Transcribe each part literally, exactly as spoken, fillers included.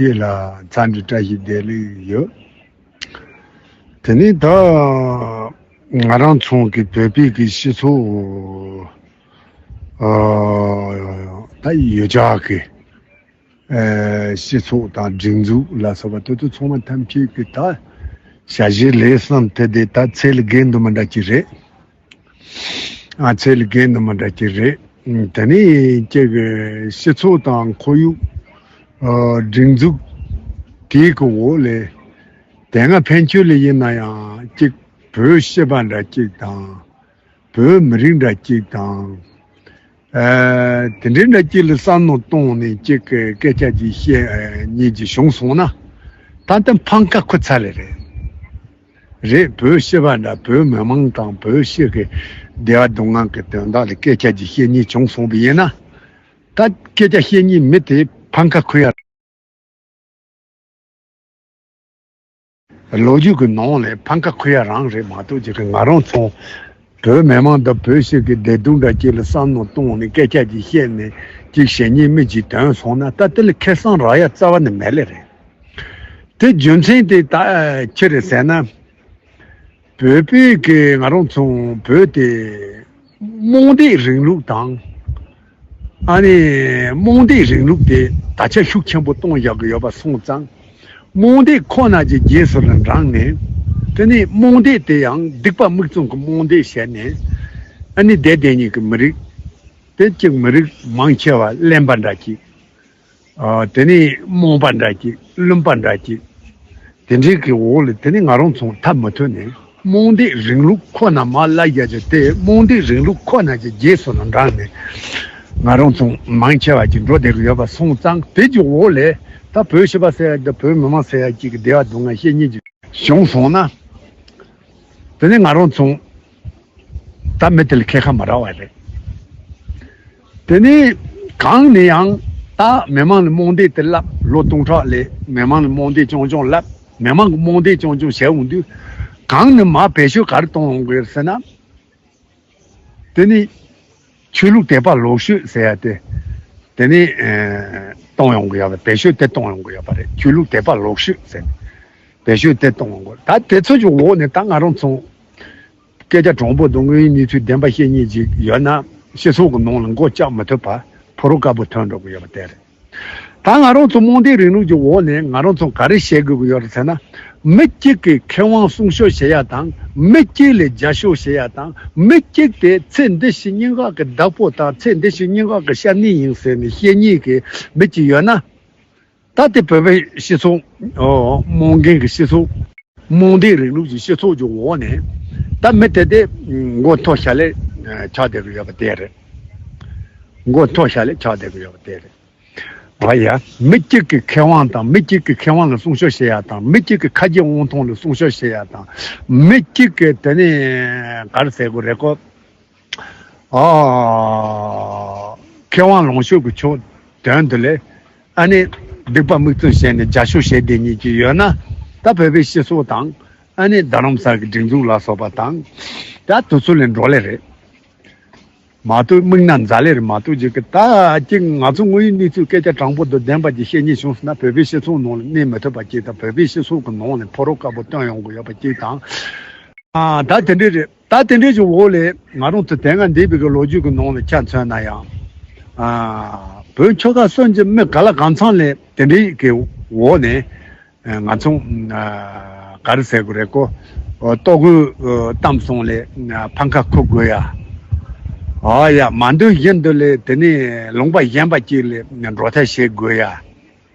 ཁྱེད་ལ་འཚམས་འདྲི་བཀྲ་ཤིས་བདེ་ལེགས་ཡོད། དེ་ནས་ད་ང་རང་ཚོ་གི་བོད་པའི་གི་སྤྱི་ཚོགས་ཨ་ད་ཡོད་ཅག་གི་ཨ་སྤྱི་ཚོགས་དང་སྒྲིག་འཛུགས་ལ་སོགས་པ་དེ་ཚོ་ཚང་མ་ཐམས་ཅད་ཀྱི་ད་ཞ་ཞི་ལས་བསམ་དེ་དེ་ད་ཚད་ལས་བརྒལ་འདུག་མ་འདྲ་ཅིག་རེད། ཨ་ཚད་ལས་བརྒལ་འདུག་མ་འདྲ་ཅིག་རེད། དེ་ནས་ཅིག་སྤྱི་ཚོགས་དང་ཁོར་ཡུག་ཨ་སྒྲིག་འཛུགས་དེའི་གི་འོག་ལས་དེ་སྔ་ཕན་ཆོད་ལས་ཡིན་ན་ཡང་ཅིག་བོད་སྤྱི་པ་འདྲ་ཅིག་དང་། བོད་མི་རིགས་འདྲ་གཅིག་དང་། ཨ་དེ་འདྲའི་འདྲ་གཅིག་ལ་བསམ་བློ་བཏང་ནས་གཅིག་གི་སྐད་ཆ་ཅིག་བཤད་ཨ་ཉིད་ཅིག་བྱུང་སོང་ན། ད་ལྟ་ཕམ་ཁ་ཁུ་ཚར་ལེ་རེད། རེད། བོད་སྤྱི་པ་འདྲ་བོད་མི་མང་དང་བོད་སྤྱི་གི་བདེ་བ་སྡུག་བསྔལ་གི་དོན་དག་ལ་སྐད་ཆ་ཅིག་བཤད་ཉིད་བྱུང་སོང་བ་ཡིན་ན། ད་སྐད་ཆ་བཤད་ཉིད་མི་དེ་ཕམ་ཁ་ཁུ་ཡ། ལོ་རྒྱུས་ཀྱི་ནང་ལས་ཕམ་ཁ་ཁུ་ཡ་རང་རེད་མ་གཏོགས་ཅིག་གི་ང་རང་ཚོ་བོད་མི་མང་དང་བོད་སྤྱི་གི་བདེ་སྡུག་འདྲ་གཅིག་ལ་བསམ་བློ་བཏང་ནས་སྐད་ཆ་ཅིག་བཤད་ནས་ཅིག་བྱེད་ཉེས་མི་ཅིག་ཐོན་སོང་ན་ད་དེ་ལ་ཁེ་བཟང་རག་ཡ་རྩ་བ་ནས་མེད་ལེ་རེད། དེ་རྒྱུ་མཚན་དེ་ད་ཅི་རེད་ཟེར་ན། བོད་པའི་གི་ང་རང་ཚོ་བོད་དེ་དམངས་གཏད་རིང་ལུགས་དང་། ཨ་ནི་དམངས་གཏད་རིང་ལུགས་དེ་ད་ཆ་ཤུགས་ཆེན་པོ་གཏོང་བཞག་གི་ཡོད་པ་སོང་ཙང་། དམངས་གཏད་ཁོ་ན་གྱི་རྗེས་སུ་ལ་འབྲངས་ནས། དེ་ནས་དམངས་གཏད་དེ་ཡང་སྡིག་པ་མིག་བཙུམ་གྱི་དམངས་གཏད་བྱས་ནས། ཨ་ནི་བདེ་བདེ་ཉིད་ཀྱི་མི་རིགས་དེ་གཅིག་མི་རིགས་མང་ཆེ་བ་གླེན་པ་འདྲ་གཅིག་ཨ་དེ་ནས་རྨོངས་པ་འདྲ་གཅིག་བླུན་པ་འདྲ་གཅིག་དེ་འདྲའི་གི་འོག་ལ་དེ་ནས་ང་རང་ཚོ་ཐབས་མི་ཐུབ་ནས་དམངས་གཏད་རིང་ལུགས་ཁོ་ན་མར་བརླག་རྒྱུ་དེ་དམངས་གཏད་རིང་ལུགས་ཁོ་ན་གྱི་རྗེས་སུ་ལ་འབྲངས་ནས་ང་རང་ཚོ་མང་ཆེ་བ་ཅིག་འགྲོ་བསྡད་ཀྱི་ཡོད་པ་སོང་ཙང་དེ་གི་འོག་ལས་ད་བོད་སྤྱི་པ་ཟེར་ཡ་དང་བོད་མི་མང་ཟེར་ཡ་གཅིག་གི་བདེ་བ་སྡུག་བསྔལ་བཤད་ཉིད་ཅིག་བྱུང་སོང་ན། དེ་ནས་ང་རང་ཚོ་ད་མི་དེ་ལ་ཁེ་ཁ་མ་རག་པ་རེད། དེ་ནས་གང་ནས་ཡང་ད་མི་མང་ལ་རྨོངས་དད་དེ་བསླབ། ལོ་སྟོང་ཕྲག་ལས་མི་མང་ལ་རྨོངས་དད་རྐྱང་རྐྱང་བསླབ། མི་མང་གི་རྨོངས་དད་རྐྱང་རྐྱང་བྱས་འོང་དུས། གང་ནས་མར་བེད་སྤྱོད་ག་རེ་གཏོང་ཡོང་གི་ཡོད་ཟེར་ན། དེ་ནི་ཆོས་ལུགས་དད་པ་ལོག་ཤོས་ཟེར་ཡ་དེ། དེ་ནི་ཨེ་གཏོང་ཡོང་གི་ཡོད་པ། བེད་སྤྱོད་དེ་གཏོང་ཡོང་གི་ཡོད་པ་རེད། ཆོས་ལུགས་དད་པ་ལོག་ཤོས་ཟེར་ནས་བེད་སྤྱོད་དེ་གཏོང་ཡོང་གི། ད་དེ་ཚོ་གི་འོག་ནས་ད་ང་རང་ཚོ་སྐད་ཆ་དྲང་པོ་དང་དངོས་ཡོད་གནས་ཚུལ་བདེན་པ་བཤད་ཉེས་ཅིག་ཡོད་ན་སྤྱི་ཚོགས་ཀྱི་ནང་ལ་མགོ་བཅག་མི་ཐུབ་པ་ཕོ་རོ་དཀར་པོ་ཐོན་འགྲོ་གི་ཡོད་པ་དེ་རེད། ད་ང་རང་ཚོ་རྨོངས་དད་རིང་ལུགས་ཀྱི་འོག་ནས་ང་རང་ཚོ་ག་རེ་བྱེད་དགོས་ཀྱི་ཡོད་རེད་ཟེར་ན། མི་གཅིག་གི་ཁེ་དབང་སྲུང་སྐྱོབ་བྱེད་ཡ་དང་། མི་གཅིག་ལ་རྒྱབ་སྐྱོར་བྱེད་ཡ་དང་། མི་གཅིག་དེ་ཚེ་འདི་ཕྱི་སྙིང་ཁག་གི་བདག་པོ་དང་། ཚེ་འདི་ཕྱི་སྙིང་ཁག་གི་སྐྱབས་གནས་ཡིན་ཟེར་ནས་བཤད་མཁན་གྱི་མི་གཅིག་ཡོད་ན། ད་དེ་བོད་པའི་སྤྱི་ཚོགས་ཨོ་རྨོངས་རྒན་གྱི་སྤྱི་ཚོགས། རྨོངས་དད་རིང་ལུགས་ཀྱི་སྤྱི་ཚོགས་ཀྱི་འོག་ནས་ད་མི་དེ་དེ་མགོ་མཐོ་ཤ་ལེ་ཆགས་བསྡད་ཀྱི་ཡོད་པ་དེ་རེད། མགོ་མཐོ་ཤ་ལེ་ཆགས་བསྡད་ཀྱི་ཡོད་པ་དེ་རེད། ཨོ་ཡ། མི་གཅིག་གི་ཁེ་དབང་དང་། མི་གཅིག་གི་ཁེ་དབང་ལ་སྲུང་སྐྱོབ་བྱེད་ཡ་དང་། མི་གཅིག་གི་ཁ་རྗེ་དབང་ཐང་ལ་སྲུང་སྐྱོབ་བྱེད་ཡ་དང་། མི་གཅིག་གི་དེ་ནས་ག་རེ་ཟེར་དགོས་རེད་ཀོ། ཨ་ཁེ་དབང་ལོངས་སྤྱོད་ཀྱི་ཕྱོགས་དོན་དུ་ལས་ཨ་ནི་སྡིག་པ་མིག་བཙུམ་བྱས་ནས་རྒྱབ་སྐྱོར་བྱེད་བསྡད་མཁན་ཅིག་ཡོད་ན། ད་བོད་པའི་སྤྱི་ཚོགས་དང་། ཨ་ནི་རྡ་རམ་ས་གི་སྒྲིག་འཛུགས་ལ་སོགས་པ་དང་། ད་དེ་ཚོ་ལས་འགྲོ་ལེ་རེད། མ་གཏོགས་མིག་ན་མཛའ་ལེ་རེད་མ་གཏོགས་ཅིག་གི། ད་ཅིག་ང་ཚོ་དངོས་ཡོད་གནས་ཚུལ་སྐད་ཆ་དྲང་པོ་དང་བདེན་པ་ཅིག་བཤད་ཉེས་བྱུང་སོང་ན། བོད་པའི་སྤྱི་ཚོགས་ནང་ལ་གནས་མི་ཐུབ་པ་ཅིག་དང་། བོད་པའི་སྤྱི་ཚོགས་ཀྱི་ནང་ལ་ཕོ་རོ་དཀར་པོ་སྟོན་ཡོང་གི་ཡོད་པ་ཅིག་དང་། ཨ་ད་དེ་འདྲས་རེད། ད་དེ་འདྲས་ཀྱི་འོག་ལས་ང་རང་ཚོ་དེ་སྔ་འདས་པའི་གི་ལོ་རྒྱུས་ཀྱི་ནང་ལ་ཆ་མཚོན་ན་ཡང་། ཨ་བོད་ཆོལ་ཁ་གསུམ་གྱི་མི་ག་ལ་གང་འཚམ་ལས་དེ་འདྲས་ཀྱི་འོག་ནས་ང་ཚོ་ཨ་ག་རེ་ཟེར་དགོས་རེད་ཀོ། ལྟོ་གོས་བཏབ་སོང་ལས་ཕམ་ཁ་ཁུར་དགོས་ཡ། ཨ་ཡ། མ་འདོད་བཞིན་དུ་ལས་དེ་ནས་ལུང་པ་གཞན་པ་ཅིག་ལ་འགྲོ་ཐབས་བྱེད་དགོས་ཡ།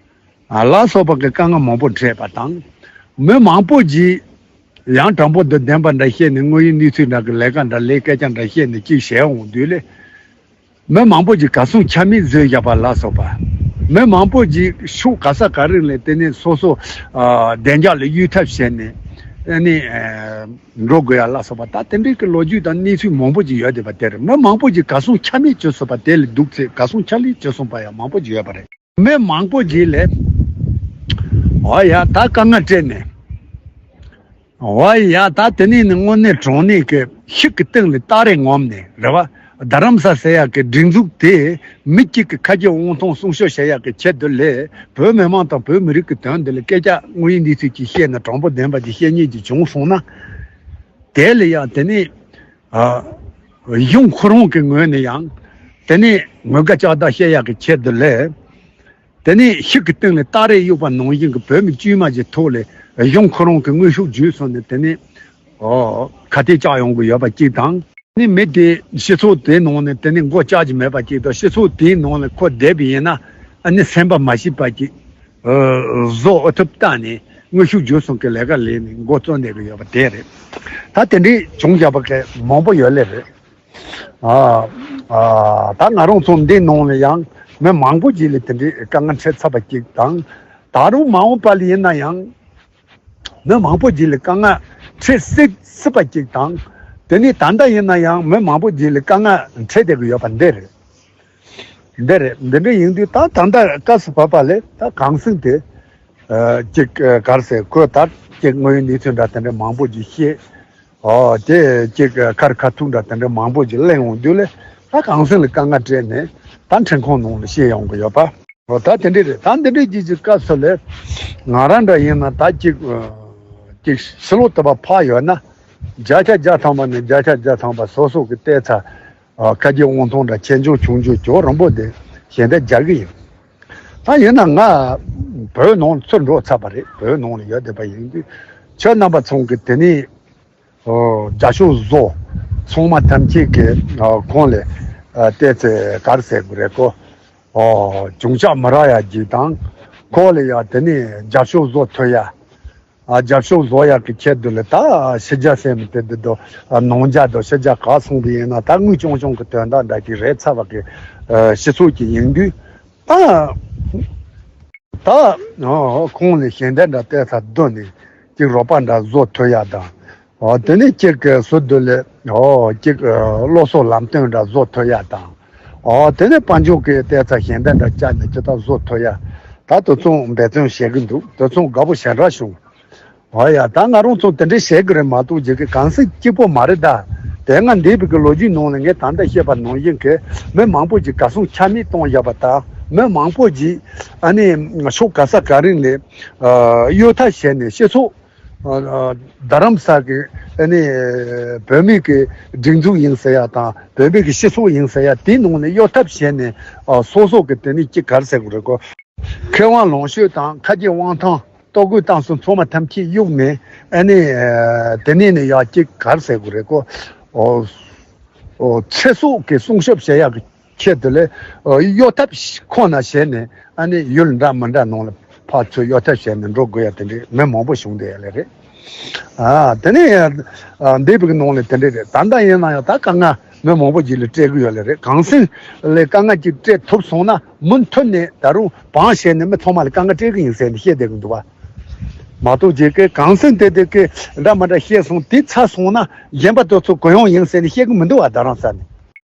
ལ་སོགས་པ་གི་དཀའ་ངལ་མང་པོ་འཕྲད་པ་དང་། མི་མང་པོ་ཅིག་ཡང་དྲང་པོ་དང་བདེན་པ་འདྲ་བཤད་ནས། དངོས་ཡོད་གནས་ཚུལ་འདྲ་གི་ལས་ཀ་འདྲ་ལས་སྐད་ཆ་འདྲ་བཤད་ནས་ཅིག་བྱས་འོང་དུས་ལས། མི་མང་པོ་ཅིག་གར་སོང་ཆ་མེད་བཟོས་བཞག་པ་ལ་སོགས་པ། མི་མང་པོ་ཅིག་ཕྱོགས་ག་ས་ག་རེ་ལས་དེ་ནས་སོ་སོ་ཨ་བདེ་འཇགས་ལ་གཡོལ་ཐབས་བྱས་ནས་ཨ་ནི་ཨ་འགྲོ་དགོས་ཡ་ལ་སོགས་པ། ད་དེ་འདྲའི་གི་ལོ་རྒྱུས་དང་གནས་ཚུལ་མང་པོ་ཅིག་ཡོད་བསྡད་པ་དེ་རེད། མི་མང་པོ་ཅིག་གར་སོང་ཆ་མེད་བྱས་སོང་པ་དེ་ལས་སྡུག་ཚེ་གར་སོང་ཆ་ལེ་བྱས་སོང་པ་ཡང་མང་པོ་ཅིག་ཡོད་པ་རེད། མི་མང་པོ་ཅིག་ལས་འོ་ཡ་ད་དཀའ་ངལ་སྤྲད་ནས། འོ་ཡ་ད་དེ་ནས་ནི་དངོས་གནས་དྲང་གནས་ཀྱི་ཤིག་གི་སྟེང་ལ་སྟ་རེ་ངོམ་ནས་རེད་བ། རྡ་རམ་ས་ཟེར་ཡག་གི་སྒྲིག་འཛུགས་དེ་མི་གཅིག་གི་ཁ་རྗེ་དབང་ཐང་སྲུང་སྐྱོབ་བྱེད་ཡག་གི་ཆེད་དུ་ལས་བོད་མི་མང་དང་བོད་མི་རིགས་ཀྱི་དོན་དུ་ལས་སྐད་ཆ་དངོས་ཡོད་གནས་ཚུལ་ཅིག་བཤད་ན་དྲང་པོ་བདེན་པ་ཅིག་བཤད་མཁན་ཅིག་བྱུང་སོང་ན། དེ་ལ་ཡང་དེ་ནི་ཨ་གཞུང་ཁོ་རང་གི་ངོས་ནས་ཡང་དེ་ནི་ངོ་དགའ་ལྕག་རྟགས་བཤད་ཡག་གི་ཆེད་དུ་ལས། དེ་ནས་ཤིག་གི་སྟེང་ལ་སྟ་རེ་གཡུག་པ་ནང་བཞིན་གྱི་བོད་མི་དཀྱུས་མ་ཞིག་ཐོག་ལ་གཞུང་ཁོ་རང་གི་དངོས་ཤུགས་བརྒྱུད་སོང་ནས་དེ་ནས་ཨོ་ཁ་གཏད་བཅག་ཡོང་གི་ཡོད་པ་གཅིག་དང་། ནི་མི་དེ་སྤྱི་ཚོགས་དེའི་ནང་ནས་དེ་ནས་མགོ་བཅག་གི་མེད་པ་གཅིག་དང་། སྤྱི་ཚོགས་དེའི་ནང་ལ་ཁོ་བསྡད་པ་ཡིན་ན་ཨ་ནི་སེམས་པ་མ་སྐྱིད་པ་གཅིག་བཟོ་ཨ་ཐུབ་ལྟ་ནས་དངོས་ཤུགས་བརྒྱུད་སོང་གི་ལས་ཀ་ལས་ནས་མགོ་བཙུགས་བསྡད་གི་ཡོད་པ་དེ་རེད། ད་དེ་འདྲའི་བྱུང་བཞག་པ་གི་མང་པོ་ཡོད་ལེ་རེད། ཨ་ཨ་ད་ང་རང་ཚོ་འདི་ནང་ལ་ཡང་མི་མང་པོ་ཅིག་ལ་དེ་འདྲའི་དཀའ་ངལ་འཕྲད་ཚར་བ་ཅིག་དང་། ད་རུང་མ་འོངས་པ་ལ་ཡིན་ན་ཡང་མི་མང་པོ་ཅིག་ལ་དཀའ་ངལ་འཕྲད་སྲིད་སྲིད་པ་ཅིག་དང་། དེ་ནས་ད་ལྟ་ཡིན་ན་ཡང་མི་མང་པོ་ཅིག་ལ་དཀའ་ངལ་འཕྲད་བསྡད་ཀྱི་ཡོད་པ་འདི་རེད། འདི་རེད། འདི་འདྲ་ཡིན་དུས་ད་ད་ལྟ་སྐབས་སུ་བབས་པ་ལས་ད་གངས་སེང་དེ་ཨ་ཅིག་ཨ་ག་རེ་ཟེར། ཁོས་ད་ཅིག་དངོས་ཡོད་གནས་ཚུལ་འདྲ་དེ་འདྲ་མང་པོ་ཅིག་བཤད། ཨོ་དེ་ཅིག་ཁར་ཁ་ཐུག་འདྲ་དེ་འདྲ་མང་པོ་ཅིག་གླེང་འོང་དུས་ལས་ད་གངས་སེང་ལ་དཀའ་ངལ་སྤྲད་ནས་ད་ཁྲིམས་ཁང་ནང་ལ་བཤད་ཡོང་གི་ཡོད་པ། ཨོ་ད་དེ་འདྲས་རེད། ད་འདི་འདྲས་ཅིག་གི་སྐབས་སུ་ལས་ང་རང་འདྲ་ཡིན་ན་ད་ཅིག་ཅིག་ཕྱི་ལོགས་དུ་བ་ཕག་ཡོད་ན་བརྒྱ་ཆ་བརྒྱ་ཐམ་པ་ནས་བརྒྱ་ཆ་བརྒྱ་ཐམ་པ་སོ་སོ་གི་ལྟས་ཚ་ཁ་རྗེ་དབང་ཐང་འདྲ་ཆེ་ཆུང་ཆུང་ཆུང་ཇོ་རིན་པོ་དེ་ཞལ་འདེབས་རྒྱག་གི་ཡིན། ད་ཡིན་ན་ང་བོད་ནང་ཚུར་འགྲོ་ཚར་བ་རེད། བོད་ནང་ལ་ཡོད་བསྡད་པ་ཡིན་དུས་ཁྱོད་རྣམ་པ་ཚང་གི་དེ་ནས་ཨོ་རྒྱབ་སྐྱོར་བཟོ། ཚང་མ་ཐམས་ཅད་ཀྱི་ཨ་ཁོང་ལ་ཨ་བལྟས་ཚེ་ག་རེ་ཟེར་དགོས་རེད་གོ། ཨོ་གྱོང་ཆག་མི་རག་ཡ་གཅིག་དང་། ཁོ་ལ་ཡ་དེ་ནས་རྒྱབ་སྐྱོར་བཟོ་ཐུབ་ཡ། ཨ་རྒྱབ་སྐྱོར་བཟོ་ཡག་གི་ཆེད་དུ་ལ་ད་ཕྱི་རྒྱལ་སེམས་དེ་འདི་དུ་ཨ་ནང་རྒྱལ་དུ་ཕྱི་རྒྱལ་ག་སོང་དུ་ཡིན་ན་ད་དངུལ་ཆུང་ཆུང་གི་དོན་དག་འདྲ་ཅིག་རེད་ཚར་བ་གི་ཨ་སྤྱི་ཚོགས་ཅིག་ཡིན་དུས་ད་ད་ཨ་ཁོང་ལ་ཞལ་འདེབས་འདྲ་བལྟས་ཚར་དུས་ནས་ཅིག་རོགས་པ་འདྲ་བཟོ་ཐུབ་ཡ་དང་། ཨོ་དེ་ནས་ཅིག་གི་སུ་དུ་ལས་ཨོ་ཅིག་སློབ་གསོ་ལམ་སྟོན་འདྲ་བཟོ་ཐུབ་ཡ་དང་། ཨོ་དེ་ནས་དཔལ་འབྱོར་གི་བལྟས་ཚར་ཞལ་འདེབས་འདྲ་བཅར་ནས་ཅི་ལྟར་བཟོ་ཐུབ་ཡ། ད་དུ་ཚོང་འབད་བརྩོན་བྱེད་གི་འདུག་དུ་ཚོང་དགའ་པོ་ཞེ་དྲག་བྱུང་། ཨོ་ཡ་ད་ང་རང་ཚོ་དེ་འདྲའི་བྱེད་གི་རེད་མ་གཏོགས་ཅིག་གི་གངས་སེང་གཅིག་པོ་མ་རེད་ད། དེ་སྔ་འདས་པའི་གི་ལོ་རྒྱུས་ནང་ལ་ངས་ད་ལྟ་བཤད་པ་ནང་བཞིན་གི་མི་མང་པོ་ཅིག་གར་སོང་ཆ་མེད་གཏོང་བཞག་པ་དང་མི་མང་པོ་ཅིག་ཨ་ནི་ཕྱོགས་ག་ས་ག་རིང་ལས་གཡོལ་ཐབས་བྱས་ནས་སྤྱི་ཚོགས་རྡ་རམ་ས་གི་ཨ་ནི་བོད་མི་གི་སྒྲིག་འཛུགས་ཡིན་ཟེར་ཡ་དང་བོད་མི་གི་སྤྱི་ཚོགས་ཡིན་ཟེར་ཡ་དེའི་ནང་ནས་གཡོལ་ཐབས་བྱས་ནས་སོ་སོ་གི་དེ་ནི་ཅི་ག་རེ་ཟེར་དགོས་རེད་གོ། མཁས་དབང་ལོངས་སྤྱོད་དང་ཁ་རྗེ་དབང་ཐང་ལྟོ་གོས་བཏང་སོང་ཚང་མ་ཐམས་ཅད་གཡུགས་ནས་ཨ་ནི་དེ་ནས་ནི་ཡ་ཅི་ག་རེ་ཟེར་དགོས་རེད་གོ། ཚེ་སྲོག་གི་སྲུང་སྐྱོབ་བྱེད་ཡག་གི་ཆེད་དུ་ལས་གཡོལ་ཐབས་ཁོ་ན་བྱས་ནས་ཨ་ནི་ཡུལ་འདྲ་མི་འདྲ་ནང་ལ་ཕར་ཚུར་གཡོལ་ཐབས་བྱས་ནས་འགྲོ་དགོས་ཡ་དེ་འདྲའི་མི་མང་པོ་བྱུང་བསྡད་ཡ་ལེ་རེད། ཨ་དེ་ནས་འདས་པའི་ནང་ལ་དེ་འདྲའི་རེད། ད་ལྟ་ཡིན་ན་ཡང་ད་དཀའ་ངལ་མི་མང་པོ་ཅིག་ལ་སྤྲད་གི་ཡོད་ལེ་རེད། གངས་སེང་ལ་དཀའ་ངལ་ཅིག་སྤྲད་ཐུབ་སོང་ན་མུ་མཐུད་ནས་ད་རུང་བང་བྱས་ནས་མི་ཚང་མ་ལ་དཀའ་ངལ་སྤྲད་གི་ཡིན་ཟེར་ནས་བཤད་བསྡད་གི་འདུག་བ། མ་གཏོགས་ཅིག་གི་གངས་སེང་དེ་དེ་གི་འདྲ་མི་འདྲ་བཤད་སོང་དེ་ཚར་སོང་ན་གཞན་པ་དེ་ཚོ་གུ་ཡངས་ཡིན་ཟེར་ནས་བཤད་གི་མི་འདུག་བ། རྡ་རམ་ས་ནས།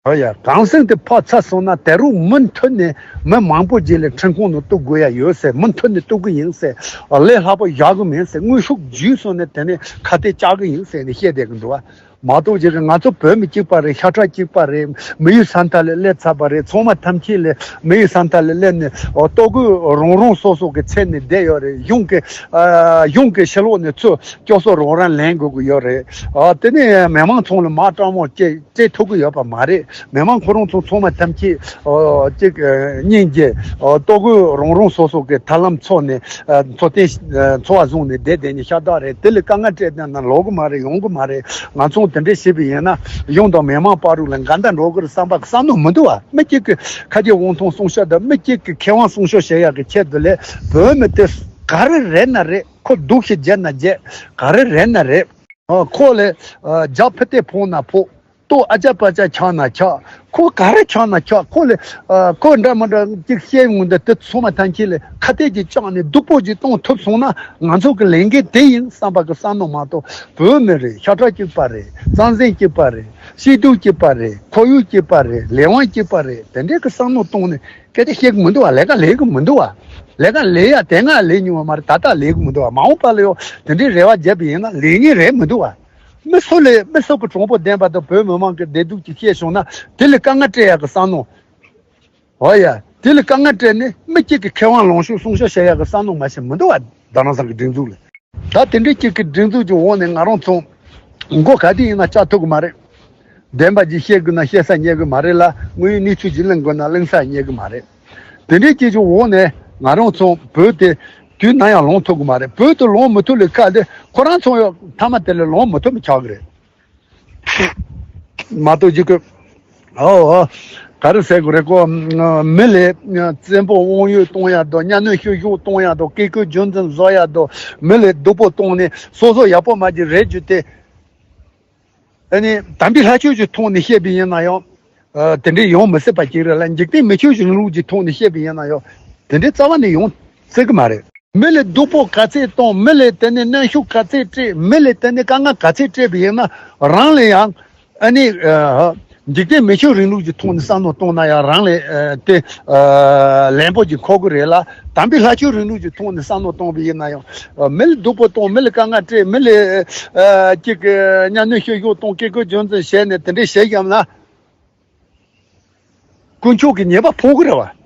ཨོ་ཡ་གངས་སེང་དེ་ཕར་ཚར་སོང་ན་དེ་རུ་མུ་མཐུད་ནས་མི་མང་པོ་ཅིག་ལ་ཁྲིམས་ཁང་ནང་གཏུག་དགོས་ཡ་ཡོད་ཟེར། མུ་མཐུད་ནས་གཏུག་གི་ཡིན་ཟེར། ལས་སླ་པོ་བཞག་གི་མིན་ཟེར། དངོས་ཤུགས་བརྒྱུད་སོང་ནས་དེ་ནས་ཁ་གཏད་བཅག་གི་ཡིན་ཟེར་ནས་བཤད་བསྡད་གི་འདུག་བ། མ་གཏོགས་ཅིག་གི་ང་ཚོ་བོད་མི་གཅིག་པ་རེད། ཤ་ཁྲག་གཅིག་པ་རེད། མི་ཡུལ་ས་མཐའ་ལ་སླེབས་ཚར་བ་རེད། ཚང་མ་ཐམས་ཅད་ལ་མི་ཡུལ་ས་མཐའ་ལ་སླེབས་ནས་ཨོ་ལྟོ་གོས་རང་རང་སོ་སོ་གི་འཚོལ་ནས་བསྡད་ཡོད་རེད། གཞུང་གི་ཨ་གཞུང་གི་ཕྱི་ལོགས་ནས་ཚུར་སྐྱོབ་གསོ་རང་རང་ལེན་དགོས་ཀྱི་ཡོད་རེད། ཨ་དེ་ནས་མི་མང་ཚང་ལ་མ་སྤྲང་མོ་སྐྱེ། སྤྲད་ཐུབ་ཀྱི་ཡོད་པ་མ་རེད། མི་མང་ཁོ་རང་ཚོ་ཚང་མ་ཐམས་ཅད་ཨོ་ཅིག་ཨ་སྙིང་རྗེ་ཨོ་ལྟོ་གོས་རང་རང་སོ་སོ་གི་ཐབས་ལམ་འཚོལ་ནས་ཨ་འཚོ་རྟེན་ཨ་འཚོ་བ་བཟུང་ནས་བསྡད་བསྡད་ནས་ཤ་སྟག་རེད། དེ་ལ་དཀའ་ངལ་སྤྲད་བསྡད་ན་ལོག་གི་མ་རེད། ཡོང་གི་མ་རེད། ང་ཚོ་དེ་འདྲས་བྱས་པ་ཡིན་ན་གཞུང་དང་མི་མང་བར་དུ་ལ་འགལ་ཟླ་འགྲོ་གི་རེད་བསམ་པ་བསམ་མནོ་མི་འདུག་བ། མི་གཅིག་གི་ཁ་རྗེ་དབང་ཐང་སྲུང་སྐྱོབ་དང་མི་གཅིག་གི་ཁེ་དབང་སྲུང་སྐྱོབ་བྱེད་ཡག་གི་ཆེད་དུ་ལས་བོད་མི་དེ་ག་རེ་རེད་ན་རེད། ཁོ་སྡུག་ཞིག་བརྒྱབ་ན་བརྒྱབ། ག་རེ་རེད་ན་རེད། ཨ་ཁོ་ལས་ཨ་རྒྱབ་ཕུ་ཏེ་ཕོག་ན་ཕོག་ལྟོ་ཨ་ཅག་པ་ཅག་འཁྱག་ན་འཁྱག་ཁོ་ག་རེ་འཁྱག་ན་འཁྱག་ཁོ་ལས་ཨ་ཁོ་འདྲ་མི་འདྲ་ཅིག་བཤད་འོང་དུས་དེ་ཚང་མ་ཐམས་ཅད་ལས་ཁ་གཏད་ཅིག་བཅག་ནས་སྡུག་པོ་ཅིག་གཏོང་ཐུབ་སོང་ན་ང་ཚོ་གི་ལས་འགན་དེ་ཡིན་བསམ་པ་གི་བསམ་མནོ་མ་གཏོགས་བོད་མི་རེད། ཤ་ཁྲག་གཅིག་པ་རེད། རྩ་འཛིན་གཅིག་པ་རེད། སྐྱིད་སྡུག་གཅིག་པ་རེད། ཁོར་ཡུག་གཅིག་པ་རེད། ལས་དབང་གཅིག་པ་རེད། དེ་འདྲའི་གི་བསམ་མནོ་གཏོང་ནས་གལ་ཏེ་བཤད་གི་མི་འདུག་བ། ལས་ཀ་ལས་གི་མི་འདུག་བ། ལས་ཀ་ལས་ཡ་དེ་སྔ་ལས་མྱོང་བ་མ་རེད། ད་ལྟ་ལས་གི་མི་འདུག་བ། མ་འོངས་པ་ལ་ཡོ་དེ་འདྲའི་རེ་བ་བརྒྱབ་པ་ཡིན་ན་ལས་ངན་རེད་མི་འདུག་བ། མི་སུ་ལས་མི་སུ་གི་གྲོང་པོ་བདེན་པ་དང་བོད་མི་མང་གི་བདེ་སྡུག་ཅིག་བཤད་བྱུང་ན་དེ་ལས་དཀའ་ངལ་སྤྲད་ཡག་གི་བསམ་མནོ། ཨོ་ཡ། དེ་ལས་དཀའ་ངལ་སྤྲད་ནས་མི་གཅིག་གི་ཁེ་དབང་ལོངས་སྤྱོད་སྲུང་སྐྱོབ་བྱེད་ཡག་གི་བསམ་མནོ་མ་ཞིག་མི་འདུག་བ། རྡ་རམ་ས་གི་སྒྲིག་འཛུགས་ལ། ད་དེ་འདྲའི་གཅིག་གི་སྒྲིག་འཛུགས་ཀྱི་འོག་ནས་ང་རང་ཚོ་མགོ་ག་དུས་ཡིན་ན་བཅག་ཐུབ་ཀྱི་མ་རེད། བདེན་པ་ཅིག་བཤད་དགོས་ན་བཤད་ས་རྙེད་ཀྱི་མ་རེད་ལ། དངོས་ཡོད་གནས་ཚུལ་ཅིག་གླེང་དགོས་ན་གླེང་ས་རྙེད་ཀྱི་མ་རེད། དེ་འདྲའི་གཅིག་གི་འོག་ནས་ང་རང་ཚོ་བོད་དེ་དུས་ནམ་ཡང་ལོངས་ཐུབ་ཀྱི་མ་རེད། བོད་དུ་ལོངས་མི་ཐུབ་ལས་ཁ་དེ་ཁོ་རང་ཚོ་ཡང་མཐའ་མ་དེ་ལ་ལོངས་མི་ཐུབ་མི་ཆགས་ཀྱི་རེད། མ་གཏོགས་ཅིག་གི། ཨོ་ཨོ། ག་རེ་ཟེར་དགོས་རེད་གོ། མི་ལས་བཙན་པོ་དབང་ཡོད་གཏོང་ཡག་དང་གཉའ་གནོན་བཤུ་གཞོག་གཏོང་ཡག་དང་བཀས་བཀོད་རྒྱུད་འཛིན་བཟོ་ཡག་དང་མི་ལས་སྡུག་པོ་གཏོང་ནས་སོ་སོ་ཡག་པོ་མ་གྱུར་རེད་རྒྱུ་དེ། ཨ་ནི་དམ་པའི་ལྷ་ཆོས་ཀྱི་ཐོག་ནས་བཤད་པ་ཡིན་ན་ཡང་། ཨ། དེ་འདྲའི་ཡོང་མི་སྲིད་པ་ཅིག་རེད་ལ། འཇིག་རྟེན་མི་ཆོས་ཀྱི་རིང་ལུགས་ཀྱི་ཐོག་ནས་བཤད་པ་ཡིན་ན་ཡང་དེ་འདྲའི་རྩ་བ་ནས་ཡོང་སྲིད་ཀྱི་མ་རེད། མི་ལ་སྡུག་པོ་ག་ཚད་གཏོང་། མི་ལ་དེ་ནས་གནོན་ཤུགས་ག་ཚད་སྤྲད། མི་ལ་དེ་ནས་དཀའ་ངལ་ག་ཚད་སྤྲད་པ་ཡིན་ན་རང་ལ་ཡང་། ཨ་ནི། ཨ། འཇིག་རྟེན་མི་ཆོས་རིང་ལུགས་ཀྱི་ཐོག་ནས་བསམ་བློ་གཏོང་ན་ཡང་རང་ལ། ཨ། དེ། ཨ། ལན་པོ་ཅིག་འཁོར་གི་རེད་ལ། དམ་པའི་ལྷ་ཆོས་རིང་ལུགས་ཀྱི་ཐོག་ནས་བསམ་བློ་གཏོང་བ་ཡིན་ན་ཡང་། ཨ། མི་ལ་སྡུག་པོ་གཏོང་། མི་ལ་དཀའ་ངལ་སྤྲད། མི་ལ། ཨ། ཅིག་གི་གཉའ་གནོན་བཤུ་གཞོག་གཏོང་། བཀས་བཀོད་རྒྱུད་འཛིན་བྱས་ནས་དེ་འདྲས་བྱས་བཞག་ན། དཀོན་མཆོག་གི་ཉེས་པ་ཕོག་གི་རེད་བ།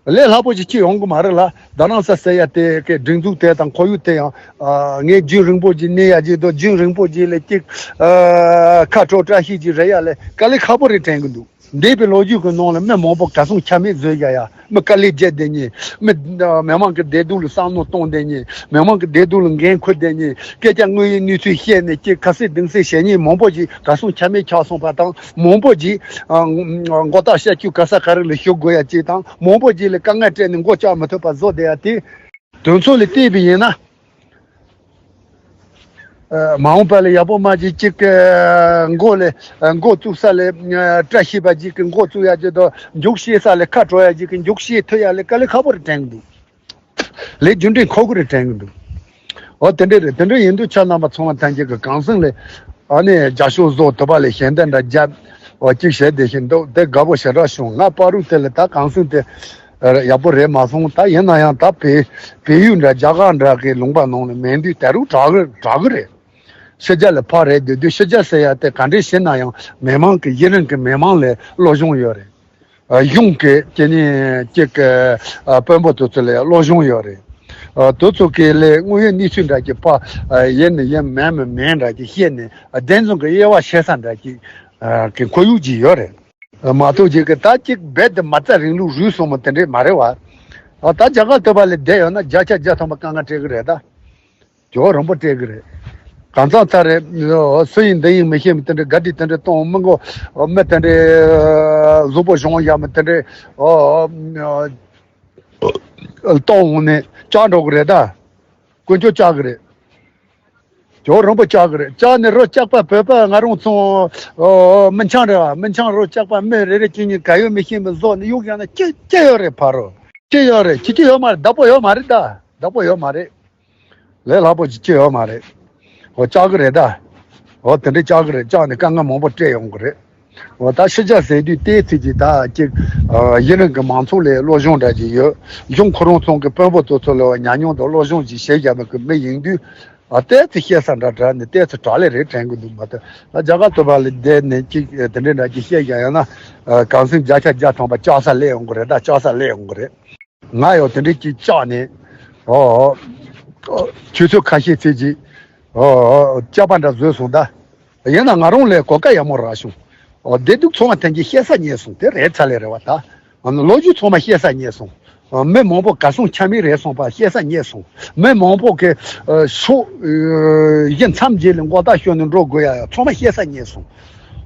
ལས་སླ་པོ་ཞིག་ཅི་ཡོང་གི་མ་རེད་ལ། རྡ་རམ་ས་ཟེར་ཡ་དེ་གི་སྒྲིག་འཛུགས་དེ་དང་ཁོར་ཡུག་དེ་ཡང་། ཨ། ངས་རྒྱུན་རིང་པོ་ཞིག་གནས་ཡ་ཅིག་དང་། རྒྱུན་རིང་པོ་ཞིག་ལ་ཅིག་ཨ། ཁ་དྲོ་བཀྲ་ཤིས་ཅིག་རེད་ཡ་ལས་དཀའ་ལས་ཁག་པོ་རེད་དྲན་གི་འདུག་འདས་པའི་ལོ་རྒྱུས་ཀྱི་ནང་ལ་མི་མང་པོ་གར་སོང་ཆ་མེད་བཟོས་བཞག་ཡ། མི་དཀའ་ལས་བརྒྱབ་བསྡད་མཁན། མི། ཨ། མི་མང་གི་བདེ་སྡུག་ལ་བསམ་བློ་གཏོང་བསྡད་མཁན། མི་མང་གི་བདེ་སྡུག་ལ་འགན་འཁུར་བསྡད་མཁན། སྐད་ཆ་དངོས་ཡོད་གནས་ཚུལ་བཤད་ནས་ཅིག་ཁ་གསལ་གདེང་གསལ་བྱེད་མཁན་མང་པོ་ཞིག་གར་སོང་ཆ་མེད་ཆགས་སོང་བ་དང་། མང་པོ་ཞིག་ཨ། མགོ་ཐག་ཤ་ཆུ་ག་ས་ག་རེ་ལ་ཞུགས་དགོས་ཡ་ཅིག་དང་། མང་པོ་ཞིག་ལ་དཀའ་ངལ་སྤྲད་ནས་མགོ་བཅག་མི་ཐུབ་པ་བཟོ་བསྡད་ཡ་དེ། དོན་ཚན་ལ་བལྟས་པ་ཡིན་ན། ཨ། མ་འོངས་པ་ལ་ཡག་པོ་མ་ཅིག་ཅིག་གི་མགོ་ལ། ཨ། མགོ་བཙུགས་ས་ལ། ཨ། བཀྲ་ཤིས་པ་ཅིག་གི་མགོ་བཙུགས་ཡ་ཅིག་དང་། མཇུག་ཤེས་ས་ལ་ཁ་དྲོ་ཡ་ཅིག་གི་མཇུག་ཤེས་ཐུབ་ཡ་ལ་དཀའ་ལས་ཁག་པོ་རེད་དྲན་གི་འདུག་ལས་རྒྱུ་འབྲས་འཁོར་གི་རེད་དྲན་གི་འདུག་འོ་དེ་འདྲ་རེད། དེ་འདྲ་ཡིན་དུས་ཁྱེད་རྣམ་པ་ཚང་མ་ཐམས་ཅད་ཀྱིས་གངས་སེང་ལ་ཨ་ནི་རྒྱབ་སྐྱོར་བཟོ་ཐུབ་པ་ལ་ཞལ་འདེབས་འདྲ་བརྒྱབ། འོ་གཅིག་བྱས་བསྡད་བཞིན་འདུག་དེ་དགའ་པོ་ཞེ་དྲག་བྱུང་། ང་བར་དུ་དེ་ལ་ད་གངས་སེང་དེ་ཡག་པོ་རེད་མ་སོང་། ད་ཡིན་ན་ཡང་ད་བལ་བལ་ཡུལ་འདྲ་རྒྱ་གར་འདྲ་གི་ལུང་པ་ནང་ལ་མེད་དུས་ད་རུང་དྲག་གི་དྲག་གི་རེད། ཕྱི་རྒྱལ་ལ་ཕར་རེད་སྡོད་དུས་ཕྱི་རྒྱལ་ཟེར་ཡ་དེ་ག་འདྲས་བྱས་ན་ཡང་མི་མང་གི་ཡུན་རིང་གི་མི་མང་ལ་བློ་སྦྱོང་ཡོད་རེད། ཨ། གཞུང་གི་དེ་ནས་ཅིག་གི་ཨ། དཔོན་པོ་དེ་ཚོ་ལ་བློ་སྦྱོང་ཡོད་རེད། ཨ། དེ་ཚོ་གི་ལས་དངོས་ཡོད་གནས་ཚུལ་འདྲ་ཅིག་ཕར། ཨ། ཡིན་ནི་ཡིན་མིན་མིན་འདྲ་ཅིག་བཤད་ནས། ཨ། བདེན་རྫུན་གི་དབྱེ་བ་ཕྱེ་ས་འདྲ་ཅིག་ཨ། གི་ཁོར་ཡུག་ཅིག་ཡོད་རེད། ཨ། མ་གཏོགས་ཅིག་གི་ད་ཅིག་རྦད་དེ་མ་རྩ་རིང་ལུགས་རུལ་སོང་མོ་དེ་འདྲས་མ་རེད་བ། ཨ། ད་རྒྱ་གར་སྟོད་པ་ལ་བསྡད་ཡོད་ན་བརྒྱ་ཆ་བརྒྱ་ཐམ་པ་དཀའ་ངལ་འཕྲད་གི་རེད་ད། ཇོ་རིན་པོ་སྤྲད་གི་རེད། གང་ཚང་ཚ་རེད། སུ་ཡིན་འདི་ཡིན་མི་ཤེས་མི་དེ་འདྲ་ག་དྲི་དེ་འདྲ་གཏོང་མི་མགོ་མི་དེ་འདྲ་གཟུགས་པོ་གཞུང་ཡ་མི་དེ་འདྲ་གཏོང་འོང་ནས་བཅག་འགྲོ་གི་རེད་ད། དཀོན་མཆོག་བཅག་གི་རེད། ཇོ་རིན་པོ་བཅག་གི་རེད། བཅག་ནས་རོ་བཅག་པ་བོད་པ་ང་རང་ཚོ་མི་ཆང་རེད་བ། མི་ཆང་རོ་བཅག་པ་མི་རེ་རེ་གཅིག་གཉིས་ག་ཡོད་མི་ཤེས་མི་བཟོ་ནས་གཡུག་ཡ་ན་ཅི་ཅི་ཡོད་རེད་ཕ་རོ། ཅི་ཡོད་རེད། ཅི་ཅི་ཡོད་མ་རེད། བདག་པོ་ཡོད་མ་རེད་ད། བདག་པོ་ཡོད་མ་རེད། ལས་སླ་པོ་ཅིག་ཅི་ཡོད་མ་རེད། འོ་བཅག་གི་རེད་ད། འོ་དེ་འདྲས་བཅག་གི་རེད། བཅག་ནས་དཀའ་ངལ་མང་པོ་སྤྲད་ཡོང་གི་རེད། འོ་ད་ཕྱི་རྒྱལ་ཟེར་དུས་ཏོག་ཙམ་ཅིག་ད་ཅིག་ཨ། ཡུན་རིང་གི་མང་ཚོགས་ལ་བློ་སྦྱོང་འདྲ་ཅིག་ཡོད། གཞུང་ཁོ་རང་ཚོ་གི་དཔོན་པོ་ཚོ་ཚོ་ལ་ཉམས་མྱོང་དང་བློ་སྦྱོང་ཅིག་བྱས་བཞག་པའི་གི་མི་ཡིན་དུས། ཨ། ཏོག་ཙམ་བཤད་ས་འདྲ་འདྲ་ནས་ཏོག་ཙམ་དྲག་ལས་རེད་དྲན་གི་འདུག་མ་གཏོགས། ད་རྒྱ་གར་སྟོད་པ་ལ་བསྡད་ནས་ཅིག་དེ་འདྲས་འདྲ་ཅིག་བཤད་བཞག་ཡོད་ན། ཨ། གངས་སེང་བརྒྱ་ཆ་བརྒྱ་ཐམ་པ་བཅག་ས་སླེབས་ཡོང་གི་རེད་ད། བཅག་ས་སླེབས་ཡོང་གི་རེད། ང་ཡང་དེ་འདྲས་ཅིག་བཅག་ནས། ཨོ། ཨོ། ཆུ་ཚོད་ཁ་ཤས་ཙམ་ཅིག་ཨོ། ཨོ། བཅག་པ་འདྲ་བཟོས་སོང་ད། ཡིན་ན་ང་རང་ལ་གོ་སྐབས་ཡག་མོ་རག་བྱུང་། ཨོ། བདེ་སྡུག་ཚང་མ་ཐམས་ཅད་བཤད་ས་རྙེད་སོང་། དེ་རེད་ཚར་ལས་རེད་བ་ད། ཨ་ནི་ལོ་རྒྱུས་ཚང་མ་བཤད་ས་རྙེད་སོང་། ཨ། མི་མང་པོ་གར་སོང་ཆ་མེད་རེད་སོང་བ་བཤད་ས་རྙེད་སོང་། མི་མང་པོ་གི་ཨ། ཕྱོགས་ཨ། གཞི་མཚམས་བརྒྱད་ལ་མགོ་ཐག་ཤོར་ནས་འགྲོ་དགོས་ཡ་ཡ་ཚང་མ་བཤད་ས་རྙེད་སོང་།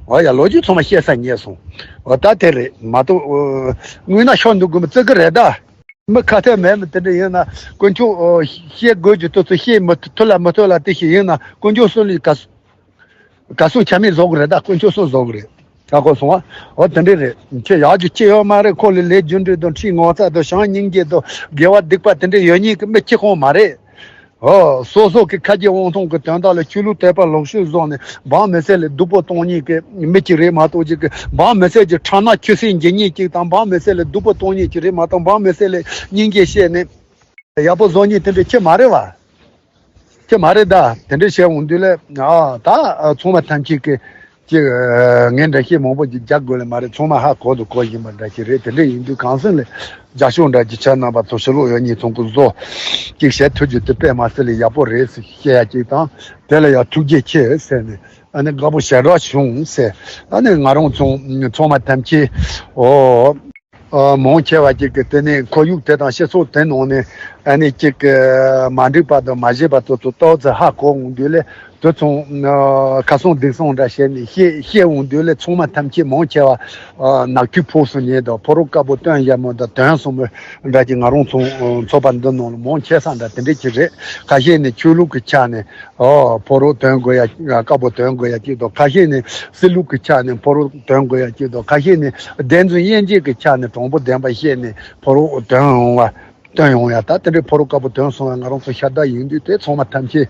ཨོ་ཡ། ལོ་རྒྱུས་ཚང་མ་བཤད་ས་རྙེད་སོང་། ཨོ་ད་དེ་རེད་མ་གཏོགས། ཨ། དངོས་གནས་ཤོར་འདུག་དགོས་མི་བརྩི་གི་རེད་ད། མི་ཁ་ཐད་མེད་མི་དེ་འདྲ་ཡིན་ན་དཀོན་མཆོག་ཨ། བཤད་དགོས་ཀྱི་དུས་ཚོད་བཤད་མི་ཐུབ་ལ་མི་ཐུབ་ལ་དེ་ཞིག་ཡིན་ན་དཀོན་མཆོག་གསུམ་ལ་ག་ག་སུ་ཆ་མེད་བཟོ་གི་རེད་ད། དཀོན་མཆོག་གསུམ་བཟོ་གི་རེད། ཧ་གོ་སོང་ཨ། འོ་དེ་འདྲས་རེད། ཁྱེད་ཡག་རྒྱུ་ཅི་ཡོད་མ་རེད། ཁོ་ལ་ལས་རྒྱུ་འབྲས་དང་ཁྲིམས་ངོ་ཚ་དང་བྱམས་སྙིང་རྗེ་དང་དགེ་བ་སྡིག་པ་དེ་འདྲས་ཡོད་མཁན་གྱི་མི་གཅིག་ཁོང་མ་རེད། ཨོ། སོ་སོ་གི་ཁ་རྗེ་དབང་ཐང་གི་དོན་དག་ལ་ཆོས་ལུགས་དད་པ་ལོག་ཤུགས་བཟུང་ནས་འབངས་མི་སེར་ལ་སྡུག་པོ་གཏོང་མཁན་གྱི་མི་གཅིག་རེད་མ་གཏོགས་ཅིག་གི་འབངས་མི་སེར་གྱི་ཁྲག་ནག་ཆུ་སྲིན་འགྱེད་མཁན་གཅིག་དང་འབངས་མི་སེར་ལ་སྡུག་པོ་གཏོང་མཁན་གཅིག་རེད་མ་གཏོགས་འབངས་མི་སེར་ལ་སྙིང་རྗེ་བཤད་ནས་ཡག་པོ་བཟོ་མཁན་དེ་འདྲས་ཁྱེད་མ་རེད་བ། ཅི་མ་རེད་ད། དེ་འདྲ་བཤད་འོང་དུས་ལ་ཨ་ད་ཚང་མ་ཐམས་ཅད་ཀྱི་ཅིག་ངས་འགྲེལ་བཤད་མང་པོ་ཅིག་རྒྱག་དགོས་ལ་མ་རེད། ཚང་མ་ཧ་གོ་དང་གོ་བཞིན་པ་འདྲ་ཞིག་རེད། དེ་འདྲ་ཡིན་དུས་གང་ཟག་ལ་རྒྱབ་སྐྱོར་འདྲ་ཅིག་བྱས་གནང་བ་ཚོ་ཕྱི་ལོགས་ཡོད་ཉིས་ཚང་གི་བཟོ་ཅིག་བྱེད་ཐུབ་རྒྱུ་དེ་དཔེ་མ་སྲིད་ལ་ཡག་པོ་རེད་ཟེར་བཤད་ཡ་ཅིག་དང་། དེ་ལ་ཡང་ཐུགས་རྗེ་ཆེ་ཟེར་ནས་ཨ་ནི་དགའ་པོ་ཞེ་དྲག་བྱུང་ཟེར། ཨ་ནི་ང་རང་ཚང་ཚང་མ་ཐམས་ཅད་ཨོ། ཨ་མང་ཆེ་བ་ཅིག་གིས་དེ་ནས་ཁོར་ཡུག་དེ་དང་སྤྱི་ཚོགས་དེ་ནང་ནས་ཨ་ནི་ཅིག་གི་མ་འགྲིག་པ་དང་མ་བཞེས་པ་དེ་ཚོ་ཏོག་ཙམ་ཧ་གོ་འོང་དུས་ལས་དེ་ཚོ་ཨ་ཁ་སང་འདི་སང་འདྲ་བྱས་ནས་བཤད་བཤད་འོང་དུས་ལས་ཚང་མ་ཐམས་ཅད་མང་ཆེ་བ་ཨ་ནག་ཆུ་ཕོག་སོང་ཉེ་དང་ཕོ་རོག་དཀར་པོ་སྟོན་བཞག་མོ་དང་དོན་སོང་མོ་འདྲ་ཅིག་ང་རང་ཚོ་ཚོགས་པ་འདི་ནང་ལ་མང་ཆེ་ས་འདྲ་དེ་འདྲ་ཅིག་རེད། ཁ་ཤས་ནས་ཆོས་ལུགས་ཀྱི་ཆ་ནས། ཨོ་ཕོ་རོག་དོན་དགོས་ཡ་དཀར་པོ་དོན་དགོས་ཡ་གཅིག་དང་། ཁ་ཤས་ནས་སྲིད་ལུགས་ཀྱི་ཆ་ནས་ཕོ་རོག་དོན་དགོས་ཡ་གཅིག་དང་། ཁ་ཤས་ནས་བདེན་རྫུན་དབྱེ་འབྱེད་ཀྱི་ཆ་ནས་དྲང་པོ་བདེན་པ་བཤད་ནས་ཕོ་རོག་དོན་ཡོང་བ་སྟོན་ཡོང་ཡ། ད་དེ་འདྲའི་ཕོ་རོག་དཀར་པོ་དོན་སོང་བ་ང་རང་ཚོ་ཤ་སྟག་ཡིན་དུས་དེ་ཚང་མ་ཐམས་ཅད་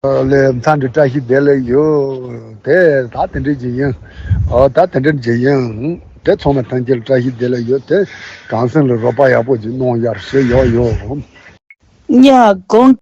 ལས་མཚམས་འདྲི་བཀྲ་ཤིས་བདེ་ལེགས་ཡོད་དེ། ད་དེ་འདྲའི་ཅིག་ཡིན། ཨོ་ད་དེ་འདྲའི་ཅིག་ཡིན། དེ་ཚང་མ་ཐམས་ཅད་ལ་བཀྲ་ཤིས་བདེ་ལེགས་ཡོད་དེ། གང་ཟག་ལ་རོགས་པ་ཡག་པོ་ཅིག་གནང་ཡར་ཞུ་ཡོད་ཡོད། ཉ་གོང་